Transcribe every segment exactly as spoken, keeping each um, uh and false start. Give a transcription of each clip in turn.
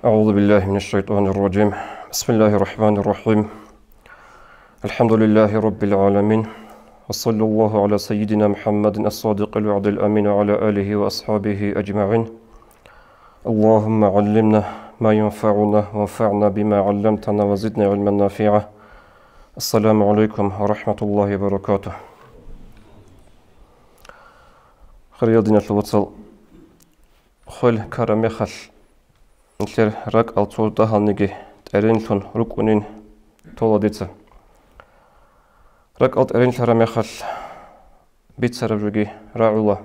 أعوذ بالله من الشيطان الرجيم. بسم الله الرحمن الرحيم. الحمد لله رب العالمين. وصلى الله على سيدنا محمد الصادق الوعد الأمين وعلى آله وأصحابه أجمعين. اللهم علمنا ما ينفعنا وانفعنا بما علمتنا وزدنا علما نافعا. السلام عليكم ورحمة الله وبركاته. Хириял диналъул вацал, хвел ккараб мехалъ, нилъер ракӀал цо дагьалниги тӀеренлъун рукӀунин тола дица. РакӀал тӀеренлъараб мехалъ, бицараб жоги рагӀула,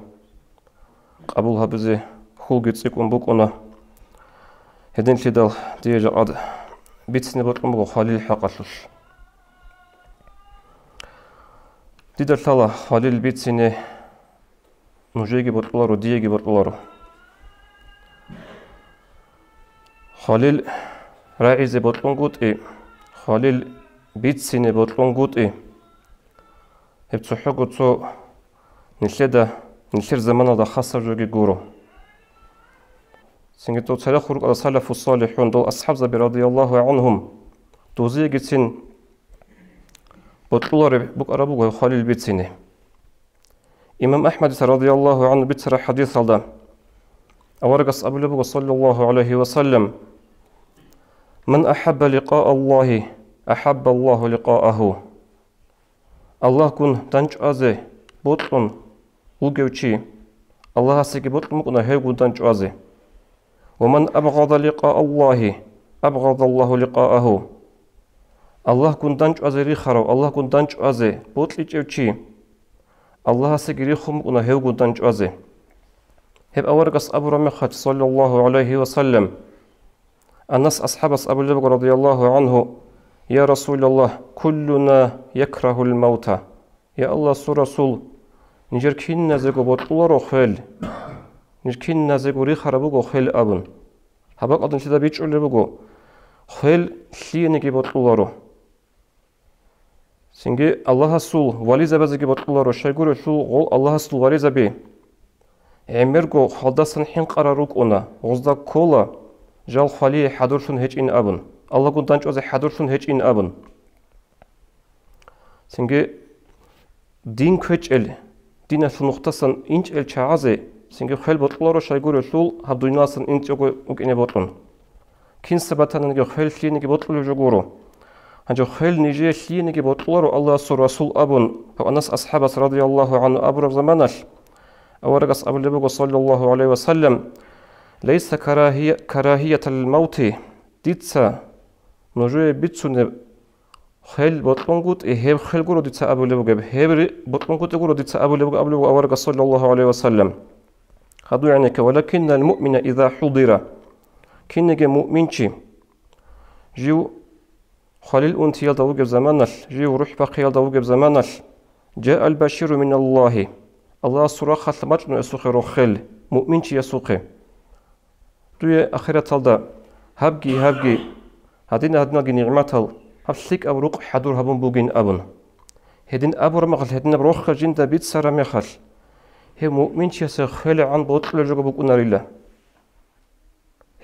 къабул гьабизе хьулги цӀикӀкӀун букӀуна. Гьединлъидал дие жакъа бицине бокьун буго хвалил хӀакъалъулъ. Дида лъала хвалил бицине нужееги бокьуларо, диеги бокьуларо. Хвалил рагӀизе бокьунгутӀи, хвалил бицине бокьунгутӀи, гьеб цохӀого цо нилъеда, нилъер заманалда хасаб жоги гуро. Цинги дов церехун рукӀарал салафу-салихӀун, дол асхӀабзаби радияллагьу гӀангьум, дозиегицин бокьулареб букӀараб буго гьеб хвалил бицине. Имам АхӀмадица радияллагьу гӀангьу бицараб хӀадисалда аварагас абулеб буго, саллаллагьу гӀалайгьи ва саллам: «Ман ахӀабба ликъаа Аллагьи, ахӀабба Аллагьу ликъаагьу». Аллагьгун дандчӀвазе бокьун вугев чи, Аллагьасеги бокьун букӀуна гьевгун дандчӀвазе. «Ва ман абгъада ликъаа Аллагьи, абгъада Аллагьу ликъаагьу». Аллагьгун дандчӀвазе рихарав, Аллагьгун дандчӀвазе бокьичӀев чи, Аллагьасеги рихун букӀуна гьевгун дандчӀвазе. Гьеб аварагас абураб мехалъ, саллаллагьу гӀалайгьи ва саллам, Анас асхӀабас абулеб буго, радияллагьу гӀангьу: «Я Расулаллагь, куллуна якрагьул мавта». Я Аллагьасул Расул, нижер киназего бокьуларо хвел, ниж киназего рихараб буго хвел абун. Гьаб бакӀалда нилъеда бичӀчӀулеб буго, хвел лъиениги бокьуларо. Цинги Аллагьасул вализабазеги бокьуларо, щайгурелъул гъол Аллагьасул вализаби гӀемерго хвалдасан хӀинкъарал рукӀуна, гъозда ккола жал хвалие хӀадурлъун гьечӀин абун, Аллагьгун дандчӀвазе хӀадурлъун гьечӀин абун. Цинги дин кквечӀел, диналъул нухдасан инчӀел чагӀазе цинги хвел бокьуларо, щайгурелъул гьаб дунияласан инчӀого вукӀине бокьун. Кинса батаниги хвел лъиениги бокьулеб жо гуро. Гьанже хвел нижее лъиениги бокьуларо Аллагьасул Расул абун, гьав Анас асхӀабас радияллагьу гӀангьу абураб заманалъ, аварагас абулеб буго, саллаллагьу гӀалайгьи ва саллам: «Лайса карагьия-, карагьиятал мавти», дица нужее бицунеб хвел бокьунгутӀи, гьеб хвел гуро дица абулеб бугеб, гьеб ри-, бокьунгутӀи гуро дица абулеб буго, абулеб буго аварагас, саллаллагьу гӀалайгьи ва саллам. Хадур гӀенекке: «Валакиннал муъмина иза хӀудира». Кинеги муъминчи жив хвалил унтиялда вугеб заманалъ, жив рухӀ бахъиялда вугеб заманалъ, «Жаал баширу миналлагьи», Аллагьасул рахъалъ бачӀуна гьесухъе рохел, муъминчиясухъе. Дуе ахираталда гьабги, гьабги, гьадина-гьадиналги нигӀматал, гьаб лъикӀаб рукъ хӀадур гьабун бугин абун. Гьедин абураб мехалъ, гьединаб рохел жинда бицараб мехалъ, гьев муъминчиясе хвелегӀан бокьулеб жого букӀунарила.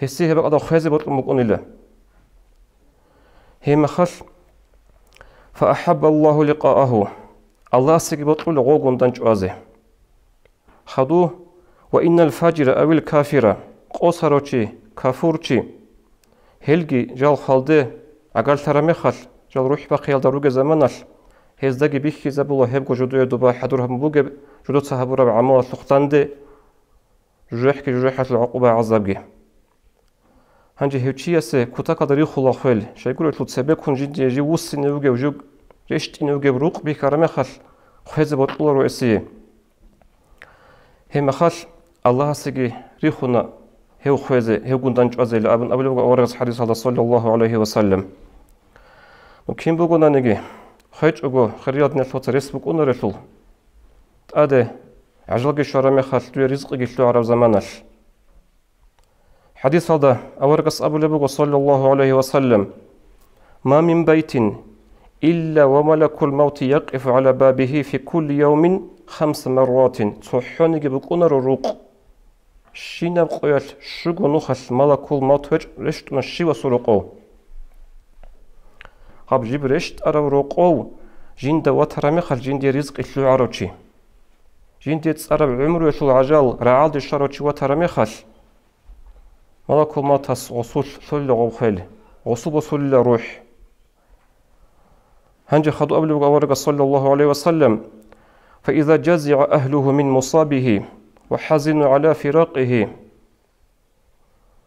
Гьесие гьеб бакӀалда хвезе бокьун букӀунила. Гьеб мехалъ, «Фа ахӀабба Аллагьу ликъаагьу», Аллагьасеги бокьула гъогун дандчӀвазе. Хаду: «Ва иннал фажира авил кафира», къосарав чи, кафурчи, гьелги жал хвалде гӀагарлъараб мехалъ, жал рухӀ бахъиялда ругеб заманалъ, гьездаги бихьизабула гьебго жидее доба хӀадур гьабун бугеб, жидеца гьабураб гӀамалалъухъ данде, жужахӀги жужахӀалъул гӀакъуба-гӀазабги. Гьанже гьев чиясе кутакалда рихула хвел, щайгурелъул цебеккун жиндие жив вуссине вугев, жив рещтӀине вугев рукъ бихьараб мехалъ, хвезе бокьуларо гьесие. Гьеб мехалъ Аллагьасеги рихуна гьев хвезе, гьевгун дандчӀвазейилан абун абулеб буго аварагас хӀадисалда, саллаллагьу гӀалайгьи ва саллам. Ну, кин бугонаниги, хвечӀого, хириял диналъул вацал, рес букӀунарелъул, тӀаде гӀажалги щвараб мехалъ дуе ризкъиги лъугӀараб заманалъ. ХӀадисалда аварагас абулеб буго, саллаллагьу гӀалайгьи ва саллам: «Ма мин байтин илла ва малакул мавти якъифу гӀала бабигьи фи кулли явмин хамса марратин». ЦохӀониги букӀунаро рукъ, Щинаб къоялъ щуго нухалъ малакул мавт веч-, рещтӀуна щивасул рокъов. Гьаб жиб рещтӀарав рокъов жинда ватараб мехалъ жиндие ризкъи лъугӀарав чи. Жиндие цӀараб гӀумруялъул гӀажал рагӀалде щварав чи ватараб мехалъ, малакул мавтас гъосулъ лъолила гъоб хвел, гъосул босулила рухӀ. Гьанже хадуб абулеб буго аварагас, саллаллагьу гӀалайгьи ва саллам: «Фаиза жазигӀа агьлугьу мин мусабигьи ва хӀазину гӀала фиракъигьи».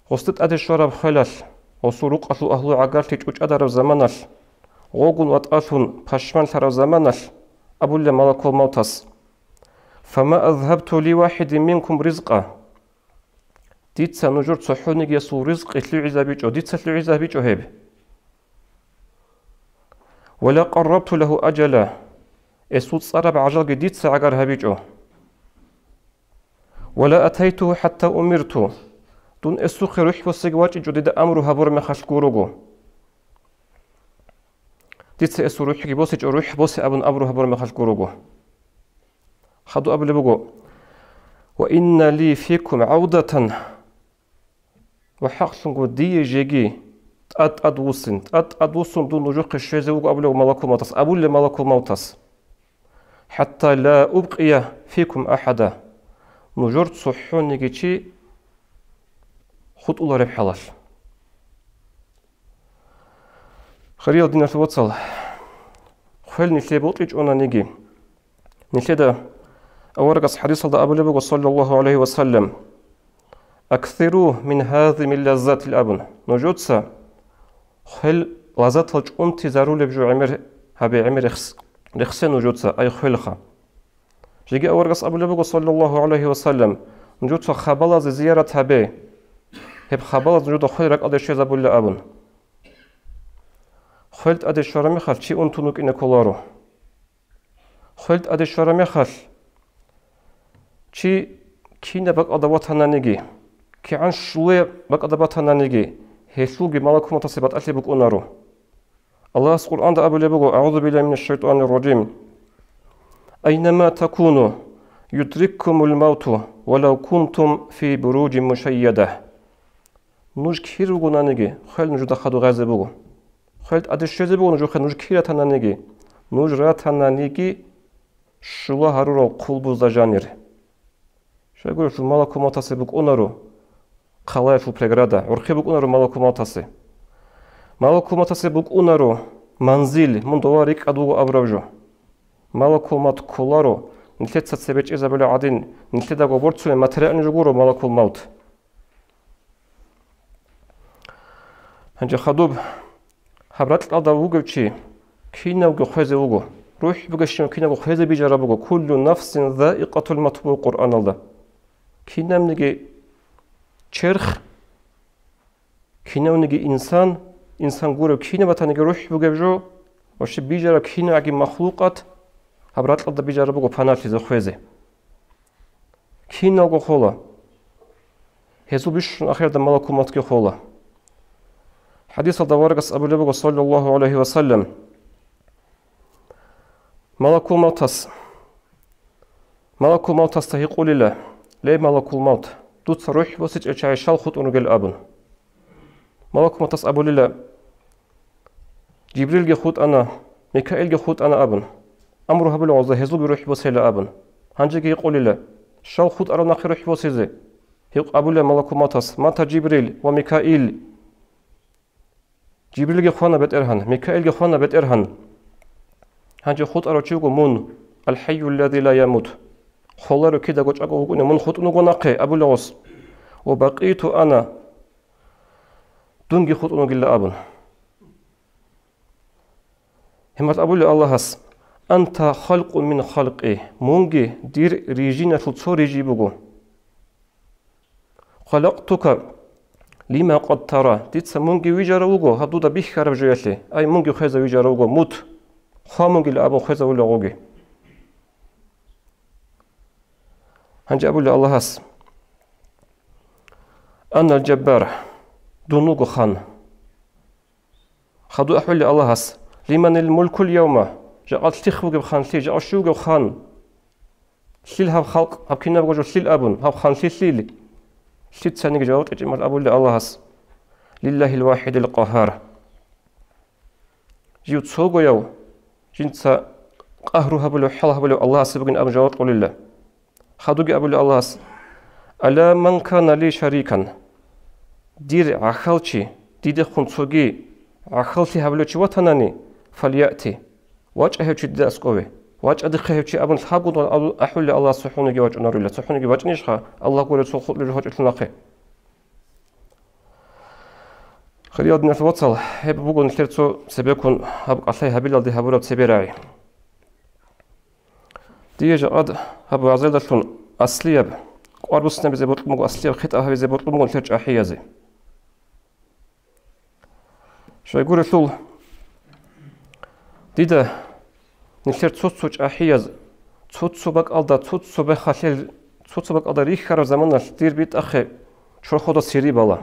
Гъосда тӀаде щвараб хвелалъ, гъосул рукъалъул агьлу гӀагарлъи чӀучӀадараб заманалъ, гъогун ватӀалъун пашманлъараб заманалъ, абулеб малакул мавтас: «Фама азгьабту ли вахӀидин минкум ризкъа». Дица нужер цохӀонигиясул ризкъи лъугӀизабичӀо, дица лъугӀизабичӀо гьеб. «Ва ла къаррабту лагьу ажала», эсул цӀараб гӀажалги дица гӀагар гьабичӀо. «Ва ла атайтугьу хӀатта умирту», дун эсухъе рухӀ босиги вачӀичӀо дида амру гьабураб мехалъ гурого. Дица эсул рухӀги босичӀо, рухӀ босе абун амру гьабураб мехалъ гурого. Хадуб абулеб буго: «Ва инна ли фикум гӀавдатан». Ва хӀакълъунго дие жеги тӀад-тӀад вуссин, тӀад-тӀад вуссун дун нужухъе щвезе вуго абулеб малакул мавтас, абулеб малакул мавтас: «ХӀатта ла убкъия фикум ахӀада», нужер цохӀониги чи хутӀулареб хӀалалъ. Хириял диналъул вацал, хвел нилъее бокьичӀонаниги, нилъеда аварагас хӀадисалда абулеб буго, саллаллагьу гӀалайгьи ва саллам: «Аксиру мин гьазимил лаззатил», абун, нужеца хвел лаззатал чӀунтизарулеб жо гӀемер гьабе, гӀемер рехс-, рехсе нужеца, ай хвелха. Жеги аварагас абулеб буго, саллаллагьу гӀалайгьи ва саллам: «Нужеца хабалазе зиярат гьабе, гьеб хабалаз нужеда хвел ракӀалде щвезабулила», абун. Хвел тӀаде щвараб мехалъ чи унтун вукӀине кколаро. Хвел тӀаде щвараб мехалъ чи кинаб бакӀалда ватананиги, кигӀан щулияб бакӀалда батананиги, гьелъулги малакул мавтасе батӀалъи букӀунаро. Аллагьас Къуръанда абулеб буго: «АгӀузу биллагьи минаш шайтӀанир ражим. Айнама такуну, юдриккумул мавту, валав кунтум фи буружин мушайяда». Нуж кир ругонаниги, хвел нужеда хадуб гъезе буго. Хвел тӀаде щвезе буго нужехъе, нуж кир ратананиги, нуж ратананиги щула гьарурал хъулбузда жанир. Щайгурелъул малакул мавтасе букӀунаро хъалаялъул преграда, гӀурхъи букӀунаро малакул мавтасе. Малакул мавтасе букӀунаро манзил, мун дова рикӀкӀад вуго абураб жо. Малакул мавт кколаро, нилъеца цебе чӀезабулеб гӀадин, нилъедаго борцунеб материални жо гуро малакул мавт. Гьанже хадуб, гьаб ракьалда вугев чи кинавго хвезе вуго, рухӀ бугебщинав кинавго хвезе бижараб буго: «Куллу нафсин заикъатул мавт», буго Къуръаналда. Кинабниги черх, кинавниги инсан, инсан гурев кинаб батаниги рухӀ бугеб жо, вообще бижараб кинабгӀаги махлукъат гьаб ракьалда бижараб буго паналъизе хвезе. Киналго хола. Гьезул бищун ахирда малакул мавтги хола. ХӀадисалда аварагас абулеб буго, саллаллагьу гӀалайгьи ва саллам, малакул мавтас, малакул мавтасда гьикъулила: «Ле, малакул мавт, дуца рухӀ босичӀев чагӀи щал хутӀун ругел?» абун. Малакул мавтас абулила: «Жибрилги хутӀана, Микаилги хутӀана», абун. Амру гьабула гъозда гьезулги рухӀ босейила абун. Гьанжеги гьикъулила: «Щал хутӀарал нахъе рухӀ босизе?» Гьикъ абулила малакул мавтас: «Мата Жибрил ва Микаил». Жибрилги хвана БетӀергьан, Микаилги хвана БетӀергьан. Гьанже хутӀарав чи вуго мун, «Ал-хӀайюллази ла ямут». Холаро кидаго чӀаго вукӀуне мун хутӀун вуго нахъе, абула гъос. «Ва бакъиту ана». Дунги хутӀун вугилла абун. Гьемал абули Аллагьас: «Анта халкъун мин халкъи», мунги дир рижиналъул цо рижи буго. «Халакътука лима къад тара», дица мунги вижарав вуго гьаб дуда бихьараб жоялъе, ай, мунги хвеза вижарав вуго, мут, хва мунгила абун хвезавулагъуги. Гьанже абули Аллагьас: «Анал Жаббар», дун вуго хан. Хадуб ахӀули Аллагьас: «Лиманил мулкул явма», жакъа лъих вугеб хан лъи, жакъа щив вугев хан? Лъил гьаб халкъ, гьаб кинабго жо лъил абун, гьаб хан лъилъил? Лъицаниги жаваб кьечӀеб мехалъ абулеб Аллагьас: «Лиллагьил вахӀидил къагьар». Жив цогояв, жинца къагьру гьабулев, хӀал гьабулев Аллагьасе бугин абун жаваб кьолила. Хадуги абулеб Аллагьас: «Ала ман кана ли шарикан». Дир гӀахьалчи, дидехун цоги гӀахьаллъи гьабулев чи ватанани, фальяти. ВачӀа гьев чи дида аскӀове. ВачӀа дихъе гьев чи абун лъабгун ахӀулев Аллагьас цохӀониги вачӀунарила. ЦохӀониги вачӀинищха, Аллагь гурев цо хутӀулев жо гьачӀулъун нахъе. Хириял диналъул вацал, гьеб буго нилъер цо цебеккун гьаб кӀалъай гьабилалде гьабураб цебе рагӀи. Дие жакъад гьаб вагӀзаялдалъун аслияб, кӀвар буссинабизе бокьун буго, аслияб хитӀаб гьабизе бокьун буго нилъер чӀахӀиязе. Щайгурелъул, дида нилъер цо-цо чӀахӀияз, цо-цо бакӀалда, цо-цо бехалъел, цо-цо бакӀалда рихьараб заманалъ дир битӀахъе чорхода сири бала.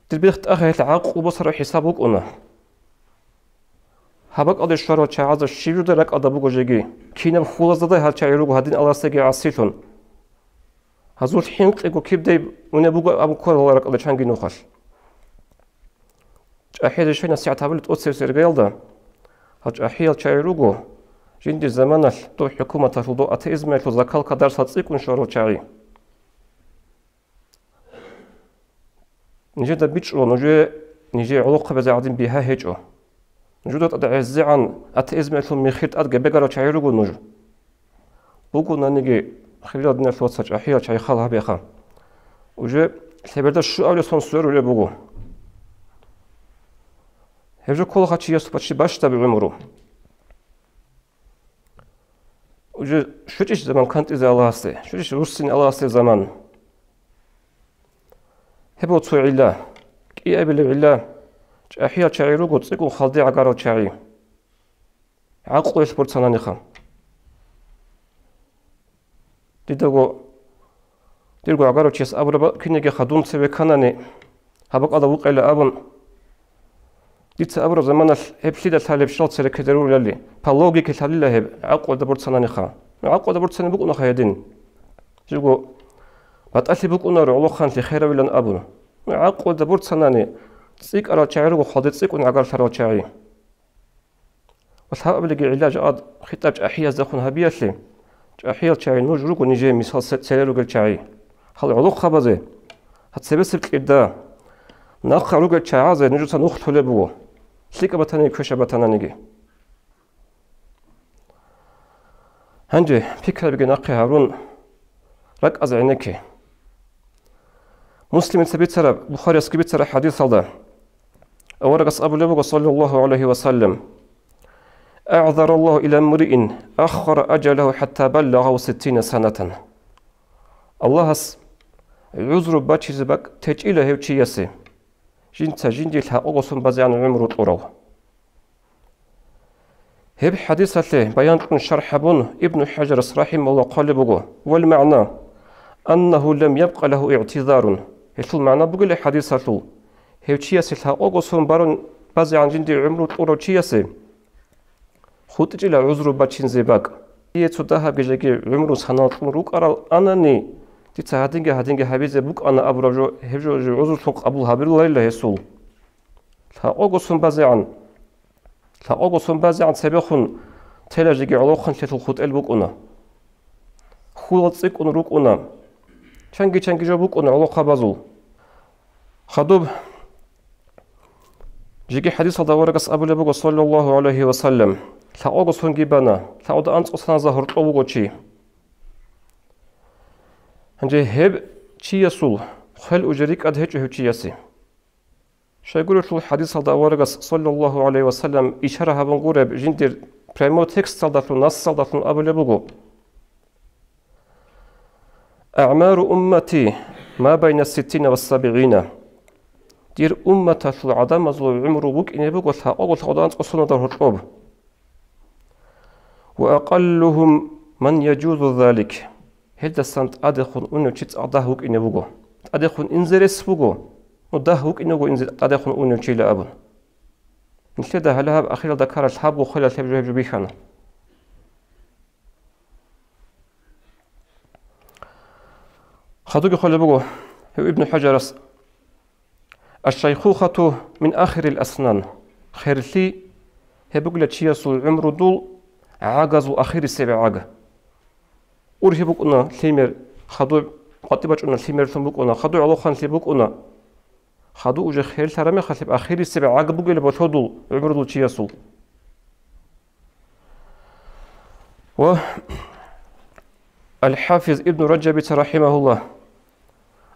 Дир бихтӀахъе гьелъ гӀакълу босараб хӀисаб букӀуна. Гьаб бакӀалде щварал чагӀазда щиб журдай ракӀалда буго жеги, кинаб хьулаздадай гьал чагӀи руго гьадин Аллагьасдаги гӀасилъун. Гьазул хӀинкъиго кибдай унеб буго абун ккола ракӀалда чанги нухалъ. ЧӀахӀиязе щай насихӀат гьабулеб тӀоцебесеб иргаялда, гьал чӀахӀиял чагӀи руго, жиндир заманалъ доб хӀукуматалъул, доб атеизмалъул закалка дарсал цӀикӀкӀун щварал чагӀи. Нижеда бичӀчӀула, нужее нижее гӀолохъабазе гӀадин бигьа гьечӀо. Нужеда тӀад гӀезегӀан атеизмалъул михир тӀад гебегарал чагӀи руго нуж. Бугонаниги, хириял диналъул вацал, чӀахӀиял чагӀи хал гьабеха. Уже лъеберда щуабилеб сон сверулеб буго. Гьеб жо ккола гьав чиясул бачи бащдаб гӀумру. Уже щвечӀищ заман кантӀизе Аллагьасде, щвечӀищ руссине Аллагьасде заман. Гьеб цо гӀилла, кӀиабилеб гӀилла, чӀахӀиял чагӀи руго цӀикӀкӀун хвалде гӀагарал чагӀи. ГӀакълуялъ борцананиха. Дидаго, дирго гӀагарав чияс абураб кинеги хадуб цеве кканани, гьаб бакӀалда вукъейила абун, дица абураб заманалъ гьеб лъида лъалеб щал цереккезе рурилали, по логике лъалила гьеб, гӀакълуялда борцананиха. Ну, гӀакълуялда борцани букӀунаха гьедин. Жиго батӀалъи букӀунаро гӀолохъанлъи херавилан абун. Ну, гӀакълуялда борцанани цӀикӀкӀарал чагӀи руго хвалде цӀикӀкӀун гӀагарлъарал чагӀи. Ва лъабабилебги гӀилла жакъад хитӀаб чӀахӀияздехун гьабиялъе, чӀахӀиял чагӀи нуж руго нижее мисал се-, цере ругел чагӀи. Гьал гӀолохъабазе, гьаб цебесеб кьирда, нахъа ругел чагӀазе нужеца нух лъолеб буго, лъикӀаб батаниги квешаб батананиги. Гьанже пикрабиги нахъе гьарун, ракӀазе гӀенекке. Муслимица бицараб, Бухариясги бицараб хӀадисалда аварагас абулеб буго, саллаллагьу гӀалайгьи ва саллам: «АгӀзараллагьу иля мриин аххара аджалагьу хӀатта баллагьагьу ситтина санатан». Аллагьас гӀузру бачизе бакӀ течӀила гьев чиясе, жинца жинде лъакъого сон базегӀан гӀумру кьурав. Гьеб хӀадисалъе баян кьун шархӀ гьабун, Ибну ХӀажарас рахӀимагьуллагь хъвалеб буго: «Вал магӀна, аннагьу лам ябкъа лагьу игӀтизарун». Гьелъул магӀна бугила хӀадисалъул, гьев чиясе лъакъого сон барун базегӀан жинде гӀумру кьурав чиясе хутӀичӀила гӀузру бачинзе бакӀ. Дие цо дагьабги жеги гӀумру санал кьун рукӀарал анани, дица гьадинги-гьадинги гьабизе букӀана абураб жо, гьеб жо, жо гӀузрулъун къабул гьабируларила гьесул. Лъакъого сон базегӀан. Лъакъого сон базегӀан цебехун тела жеги гӀолохъанлъиялъул хутӀел букӀуна. Хьулал цӀикӀкӀун рукӀуна. Чанги-чанги жо букӀуна гӀолохъабазул. Хадуб жеги хӀадисалда аварагас абулеб буго, саллаллагьу гӀалайгьи ва саллам: «Лъакъого сонги бана, лъакъода анцӀго саназда гьоркьов вуго чи». Гьанже гьеб чиясул хвел уже рикӀкӀад гьечӀо гьев чиясе. Щайгурелъул хӀадисалда аварагас, саллаллагьу гӀалайгьи ва саллам, ишара гьабун гуреб жиндир прямой тексталдалъун, нассалдалъун абулеб буго: «АгӀмару уммати ма байна ситтина ва сабигӀина». Дир умматалъул гӀадамазул гӀумру букӀине буго лъакъого-лъакъода анцӀго соназда гьоркьоб. «Ва акъаллугьум ман яджузу залик». Гьелдасан тӀадехун унев чи цӀакъ дагь вукӀине вуго. ТӀадехун инзе рес буго, ну, дагь вукӀине вуго инзе тӀадехун унев чийила абун. Нилъеда гьале гьаб ахиралда ккарал лъабго хвелалъ гьеб жо, гьеб жо бихьана. Хадуги хъвалеб буго гьев Ибн ХӀажарас: «Аш-шайхухату мин ахирил аснан». Херлъи гьеб бугила чиясул гӀумрудул гӀагазул ахирисеб гӀаг. Ургьиб букӀуна лъимер, хадуб къватӀиб бачӀуна, лъимерлъун букӀуна, хадуб гӀолохъанлъи букӀуна. Хадуб уже херлъараб мехалъ ахирисеб гӀаг бугила болъодул гӀумрудул чиясул. Ва Ал-ХӀафиз Ибн Раджабица рахӀимагьуллагь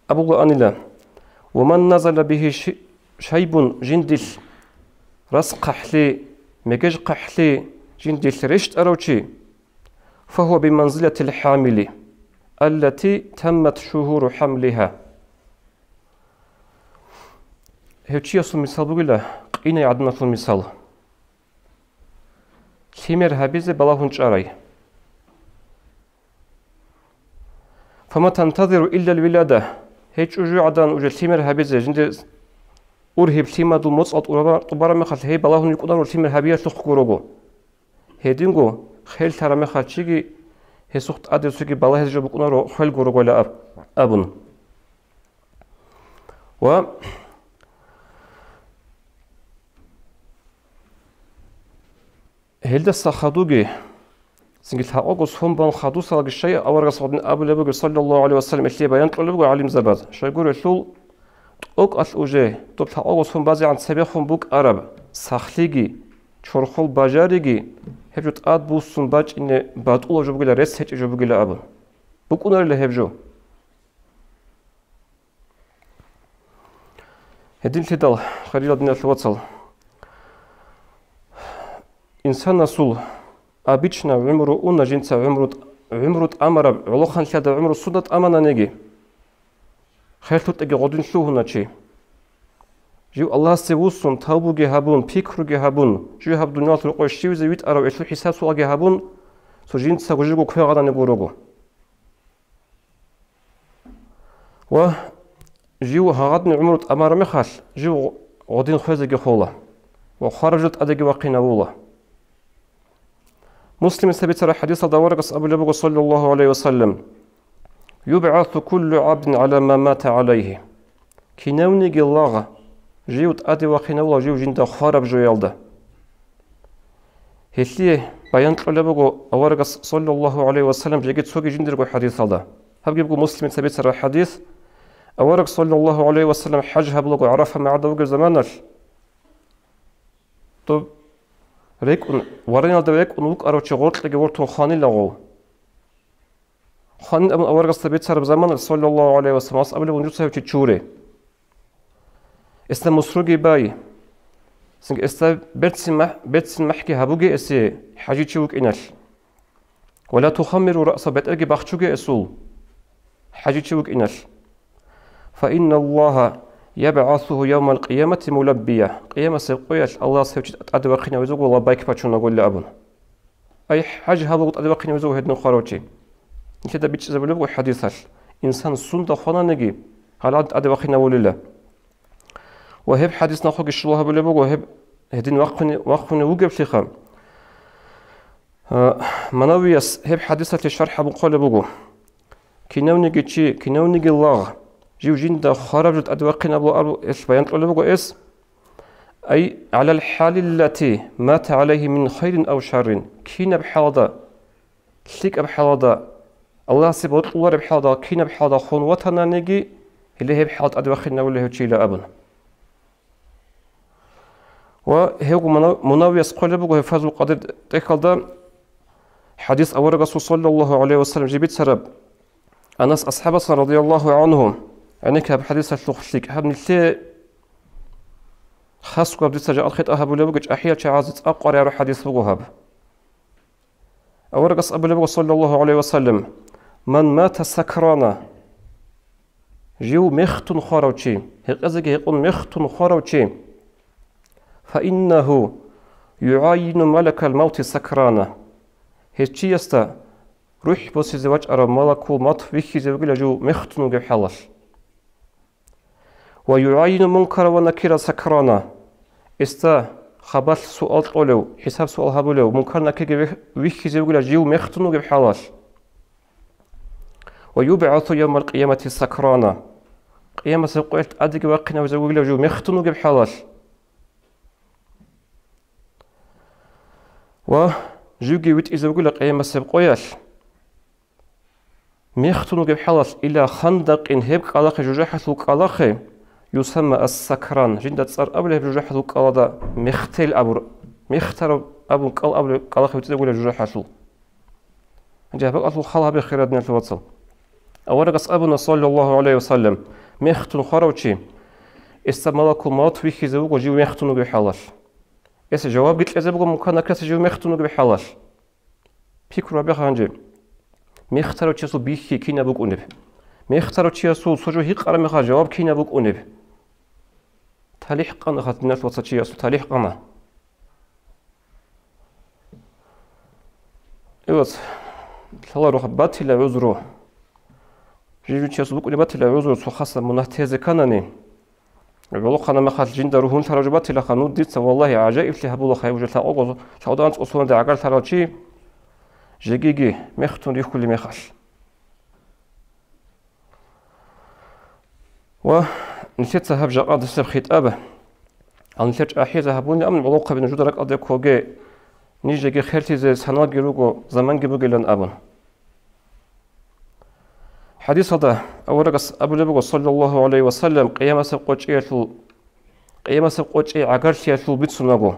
абулаанила: «Ва ман назала бигьи ши-, шайбун», жиндилъ расхъахӀлъи, мегежхъахӀлъи жиндилъ рещтӀарав чи, «фагьува биманзилатил хӀамили, аллати таммат шугьуру хӀамлигьа». Гьев чиясул мисал бугила къинай гӀадамалъул мисал. Лъимер гьабизе балагьун чӀарай. «Фама тантазиру иллал вилада». Гьей чӀужугӀадан уже лъимер гьабизе, жиндир ургьиб лъимадул моцӀал тӀубара-, тӀубараб мехалъ гьей балагьун йикӀунаро лъимер гьабиялъухъ гурого. Гьединго херлъараб мехалъ чиги гьесухъ тӀаде цоги балагьизе жо букӀунаро хвел гурогойила аб-, абун. Ва гьелдаса хадуги, цинги лъакъого сон бан хадусалги щай аварагас гъодин абулеб бугеб, саллаллагьу гӀалайгьи вассалам, гьелъие баян кьолеб буго гӀалимзабаз. Щайгурелъул, тӀокӀалъ уже доб лъакъого сон базегӀан цебехун букӀараб сахлъиги, чорхол бажариги, гьеб жо тӀадбуссун бачӀине батӀулаб жо бугила, рес гьечӀеб жо бугила абун. БукӀунарила гьеб жо. Гьединлъидал, хириял диналъул вацал, инсанасул обычно гӀумру уна, жинца гӀумру, гӀумру тӀамараб, гӀолохъанлъиялда гӀумру сунда тӀамананиги, херлъутӀаги гъодин лъугьуна чи. Жив Аллагьасде вуссун, тавбуги гьабун, пикруги гьабун, жив гьаб дуниялалъул рокъове щивизе витӀарав гьелъул хӀисаб-суалги гьабун, цо жинцаго живго квегъанани гурого. Ва жив гьагъадин гӀумру тӀамараб мехалъ, жив гъодин хвезеги хола ва хвараб жо тӀадеги вахъинавула. Муслимица бицараб хӀадисалда аварагас абулеб буго, саллаллагьу гӀалайгьи вассалам: «ЮбгӀасу куллу гӀабдин гӀала ма мата гӀалайгьи». Кинавниги лагъ жив тӀаде вахъинавула жив жинда хвараб жоялда. Гьелъие баян кьолеб буго аварагас, саллаллагьу гӀалайгьи вассалам, жеги цоги жиндирго хӀадисалда. Гьабги буго Муслимица бицараб хӀадис. Авараг, саллаллагьу гӀалайгьи вассалам, хӀаж гьабулаго ГӀарафа магӀарда вугеб заманалъ, доб рекӀун, вараниялда рекӀун вукӀарав чи гъоркьеги вортун хванилаго. Хванин абун аварагасда бицараб заманалъ, саллаллагьу гӀалайгьи вассалам, абулеб, нужеца гьев чи чуре. Эсда мусруги бай. Цинги эсда берцин махӀ-, берцин махӀги гьабуге эсе хӀажичи вукӀиналъ. Ва ла тухаммиру раъса, бетӀерги бахчуге эсул хӀажичи вукӀиналъ. Фа инналлагьа ябгӀасуху явмал къиямати мулаббия. Къиямасеб къоялъ Аллагьас гьев чи тӀаде вахъинавизего лаббайк бачунаголла абун. Ай, хӀаж гьабуго тӀаде вахъинавизего гьедин хварав чи. Нилъеда бичӀчӀизабулеб буго хӀадисалъ, инсан сунда хвананиги, гьалгӀад тӀаде вахъинавулила. Ва гьеб хӀадис нахъеги щула гьабулеб буго, гьеб гьедин вахъуни-, вахъунев вугеблъиха. А, Манавияс гьеб хӀадисалъе шархӀ гьабун хъвалеб буго: «Кинавниги чи, кинавниги лагъ, жив жинда хвараб жо тӀаде вахъинабула», — абу-, гьелъ баян кьолеб буго эс. Ай, гӀалал хӀалиллати мата гӀалайгьи мин хайрин ав шаррин, кинаб хӀалда, лъикӀаб хӀалда, Аллагьасе бокьулареб хӀалда, кинаб хӀалда хун ватананиги, гьеле гьеб хӀал тӀадвахинавулев гьев чийила абун. Ва гьев Муна-, Мунавияс хъвалеб буго гьеб Фазлул Къадир тӀехьалда хӀадис аварагасул саллаллагьу гӀалайгьи ва саллам жиб бицараб Анас асхӀабасан радияллагьу гӀангьу, гӀенекке гьаб хӀадисалъухъ лъикӀ гьаб нилъее хасго гьаб дица жакъа хитӀа гьабулеб буго, чӀахӀиял чагӀазе цӀакъ къваригӀараб хӀадис буго гьаб. Аварагас абулеб буго, саллаллагьу гӀалайгьи ва саллам: «Ман мата сакрана», жив мехтун хварав чи, гьекъезеги гьекъун мехтун хварав чи, «фа иннагьу югӀайину малакал мавти сакрана», гьев чиясда рухӀ босизе вачӀарав малакул мавт вихьизе вугила жив мехтун вугеб хӀалалъ. «Ва югӀайину мункара ва накира сакрана», эсда хабалъ суал кьолев, хӀисаб-суал гьабулев, мункар-накирги вих-, вихьизе вугила жив мехтун вугеб хӀалалъ. «Ва юбгӀасу явмал къиямати сакрана». Къиямасеб къоялъ тӀадеги вахъинавизавугила жив мехтун вугеб хӀалалъ. Ва живги витӀизавугила къиямасеб къоялъ. Мехтун вугеб хӀалалъ, ила хандакъин, гьеб кӀкӀалахъе, жужахӀалъул кӀкӀалахъе, юсамма ас-сакран, жинда цӀар абулеб жужахӀалъул кӀкӀалада мехтел абур, мехтараб абун кӀал абулеб кӀкӀалахъе витӀизавугила жужахӀалъул. Гьанже гьаб бакӀалъул хал гьабе, хириял диналъул вацал. Аварагас абуна, саллаллагьу гӀалайгьи ва саллам, мехтун хварав чи, гьесда малакул мавт вихьизе вуго жив мехтун вугеб хӀалалъ. Гьесда жавабги кьезе буго муканакас жив мехтун вугеб хӀалалъ. Пикру гьабе гьанже. Мехтарав чиясул бихьи кинаб букӀунеб? Мехтарав чиясул цо жо гьикъараб мехалъ жаваб кинаб букӀунеб? ТалихӀ къана, хатӀ диналъул вацал, чиясул талихӀ къана. Эвац, лъала руха батила гӀузру. Жив-жив чиясул букӀунеб батила гӀузру, цо хасаб мунагь тезе кканани. ГӀолохъанаб мехалъ жинда ругьунлъараб жо батилаха, ну, дица, валлагьи, гӀажаиблъи гьабулаха гьеб жо лъакъого, лъакъода анцӀго соналда гӀагарлъарав чи жегиги мехтун рихьулеб мехалъ. Ва нилъеца гьаб жакъадасеб хитӀаб, гьал нилъер чӀахӀиязе гьабуни, амма гӀолохъаби нужеда ракӀалде ккоге, нижеги херлъизе саналги руго, заманги бугилан абун. ХӀадисалда аварагас абулеб буго, саллаллагьу гӀалайгьи ва саллам, къиямасеб къо чӀиялъул, къиямасеб къо чӀи гӀагарлъиялъул бицунаго.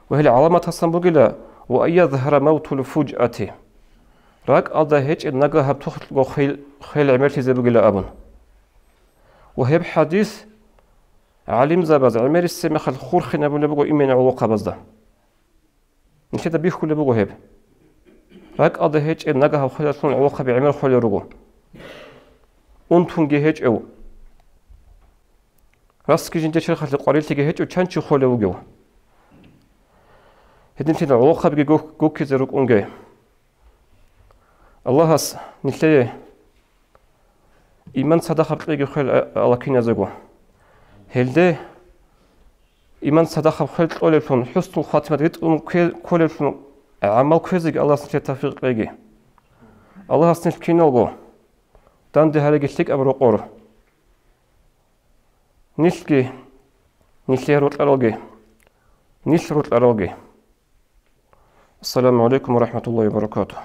Ва гьел гӀаламатасан бугила: «Ва ан язгьара мавтул фужъати». РакӀалда гьечӀеб нагагьаб тухлъго хвел, хвел гӀемерлъизе бугила абун. Ва гьеб хӀадис гӀалимзабаз гӀемерисеб мехалъ хурхинабулеб буго имина гӀолохъабазда. Нилъеда бихьулеб буго гьеб. РакӀалда гьечӀеб нагагьаб хвелалъун гӀолохъаби гӀемер хвелел руго. Унтунги гьечӀев. Расги жинде черхалъе къварилъиги гьечӀев чан чи хвелев вугев? Гьединлъидал гӀолохъабиги гух-, гуккизе рукӀунге. Аллагьас нилъее иман цадахъаб кьеги хвел а-, алакиназего. Гьелде иман цадахъаб хвел кьолеблъун, хӀуснул хатимат ритӀун кве-, кколеблъун гӀамал кквезеги Аллагьас нилъее тавфикъ кьеги. Аллагьас нилъ киналго данде гьареги лъикӀаб рокъор. Нилъги, нилъее рокьаралги, нилъ рокьаралги. Ассаламу гӀалайкум ва рахӀматуллагьи ва баракатугь.